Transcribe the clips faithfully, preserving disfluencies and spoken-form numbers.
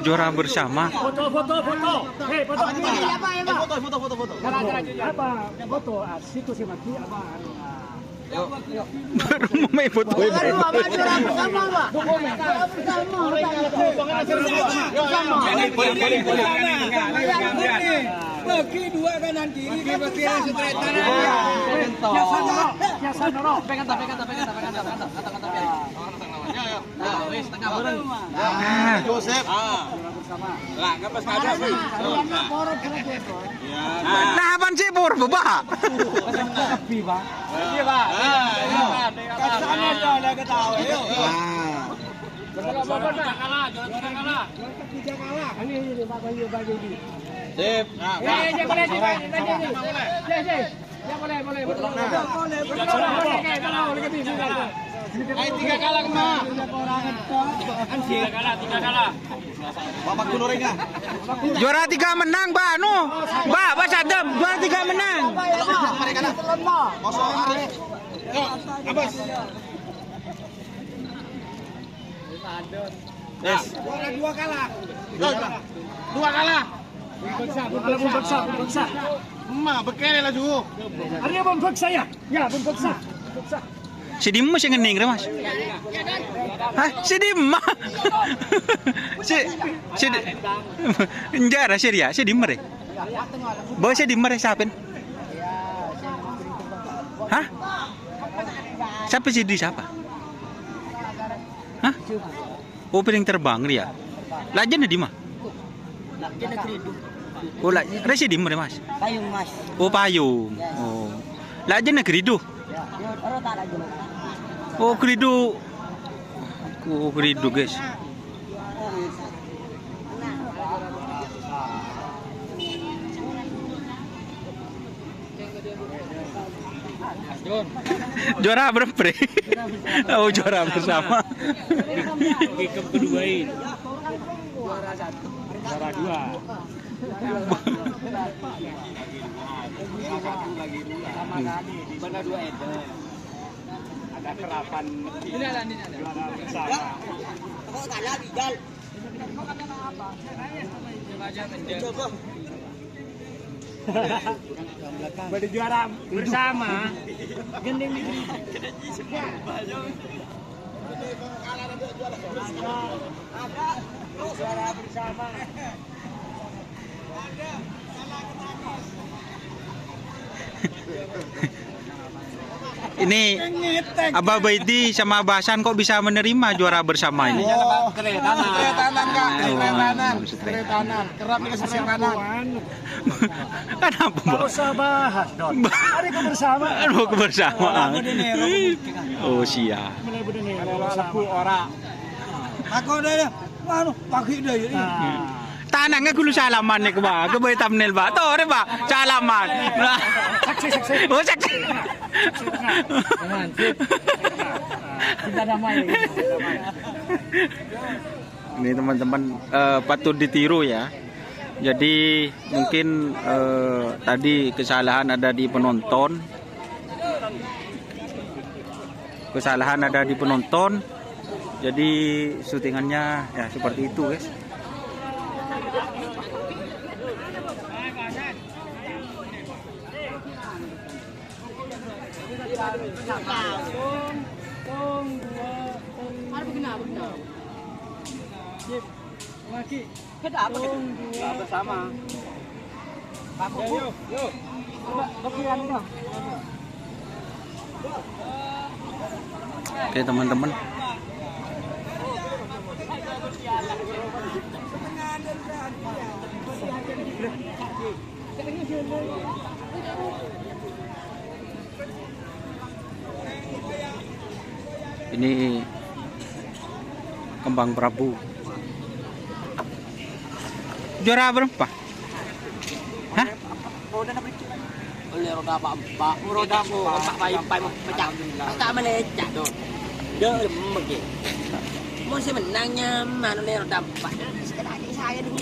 Juara bersama. Foto, foto, foto. Hei, foto. Apa, apa, apa? Foto, foto, foto, foto. Apa? Foto, ah, situ si Maki, apa, anu, ah. Baru mau main foto. Baru, apa, juara bersama, Pak? Juara bersama, Pak. Bersama. Bagi dua kanan kiri, bagi kiri, straight kanan. Biasa dulu, biasa dulu. Pegang, pegang, pegang, pegang, pegang, pegang, pegang, pegang. Nah, wis, tengah bareng. Nah, Joseph. Ah. Lah, ngepes aja, Bang. Nah, apaan sih, Pur? Bebak. Lebih, Bang. Iya, Bang. Ah, iya. Kasarnya aja, udah ketawa, yuk. Nah. Juara tiga kalah, juara tiga kalah. Juara tiga kalah. Ini, ini, Pak Bayu, Pak Yudi. Sip. Nah, eh, Pak. Jangan boleh, jangan boleh. Jangan boleh. Ya, boleh, boleh, boleh. Boleh, boleh, boleh. Ayo, tiga kalah, kena. Tiga kalah, tiga kalah. Bapak Gulureng, ah. Juara tiga menang, Pak. Anu, Pak, Pak Sadam, juara tiga menang. Mereka, nah. Kosong, Aris. Yuk, Abbas. Yes. Dua, dua kalah. Dua, dua kalah. Bun peksa, bun peksa, bun peksa. Emma, bekele laju. Arèya bun peksa, ya? Ya, bun peksa. Bun peksa. Sè dimma sè ngennèng rè, Mas? Hah? Sè dimma? Sè, sè di-, enjâ' rè, sè rèya, sè dimma rè? Bâ sè dimma rè, sapèn? Hah? Sapa sè di sapa? Hah? Oh, piring terbang rèya. Lajânna dimma? Lajânna Kridu. Oh, la-, rè sè dimma rè, Mas? Payung, Mas. Oh, payung. Yes. Oh. Lajânna Kridu? Ya, ya, ora tak lajânna. Oh, Kridu. Oh, Kridu, guys. Juara berempat. Oh, juara bersama. Kikem kedua ini. Juara dua. Mana dua itu? Ada kerapan. Juara bersama. Kok kalah, Rijal? Bâdâ juara bersama. Gending. Juara bersama. Ini Abah Baidi sama Abah Hasan kok bisa menerima juara bersama ini? Oh, keretanan, Kak. Keretanan. Keretanan. Kerap nih keretanan. Kenapa, Mbak? Tak usah bahas, Don. Ada kebersamaan. Ada kebersamaan. Oh, siap. Ada lagu ora. Aku udah, anu, pagi udah ya. Nah. Tanangnga ghulu salaman nèko, Pak. Kebay thumbnail, Pak. Torè, Pak. Salaman. Saksi, saksi. Oh, saksi. Aman, sip. Kita damai. Ini teman-teman, eh, patut ditiru ya. Jadi mungkin, eh, tadi kesalahan ada di penonton. Kesalahan ada di penonton. Jadi syutingannya ya seperti itu, guys. Ada begini, begini. Sip. Lagi. Kita apa? Tong dua. Bersama. Aku, Bu. Yuk, yuk. Coba, bagian itu. Oke, teman-teman. Ini Kembang Prabu. Juara berapa? Olle roda pa'-empa'. Roda pa'-empa', pa'-empa' pecah. Alhamdulillah. Pas ta' malecak, Dok. Dok, lemmek, ya. Mon sè mennang nyaman olle roda empa'.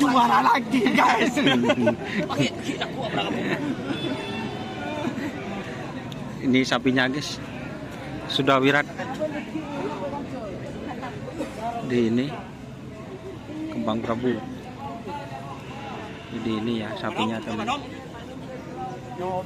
Juara lagi, guys. Pakai, pakai lagu apa, apa? Ini sapinya, guys. Sudah wirat. Di ini. Kembang Prabu. Jadi ini ya sapinya, teman. Oh,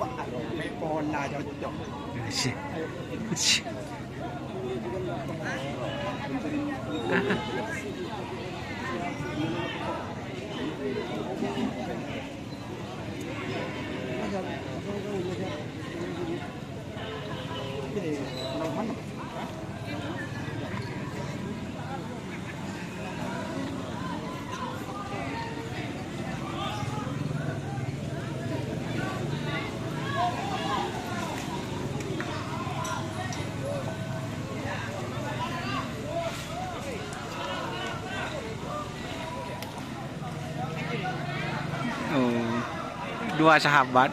dua sahabat.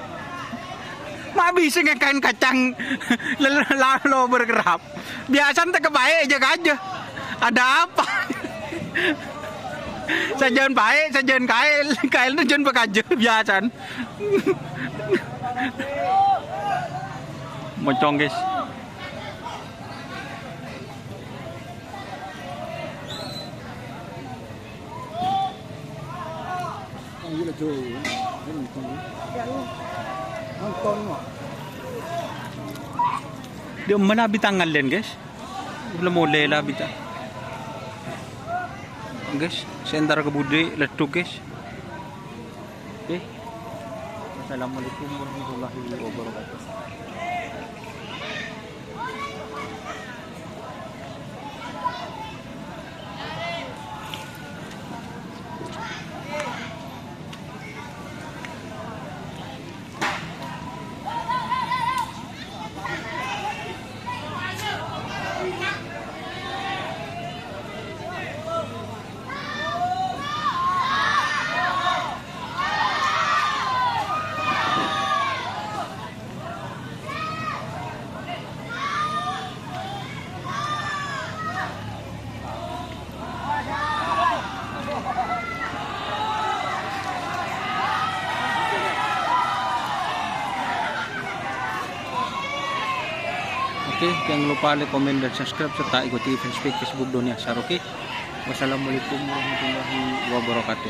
Ma' bisa ngèkaè kacang lel-, la-, lo bergerak. Biasana ta' kapaè jâ-kajâ. Ada apa? Sajân paè, sajân kaèl, kaèl jân pakaja biasana. Mocong, guys. Dâ' emma la abit tangalèn, guys. La molè la abit. Guys, sè entar ka budi, leddu, guys. Oke. Wassalamualaikum warahmatullahi wabarakatuh. Oke, jangan lupa like, komen, dan subscribe, serta ikuti fanspage Facebook Doni Asar, oke? Wassalamualaikum warahmatullahi wabarakatuh.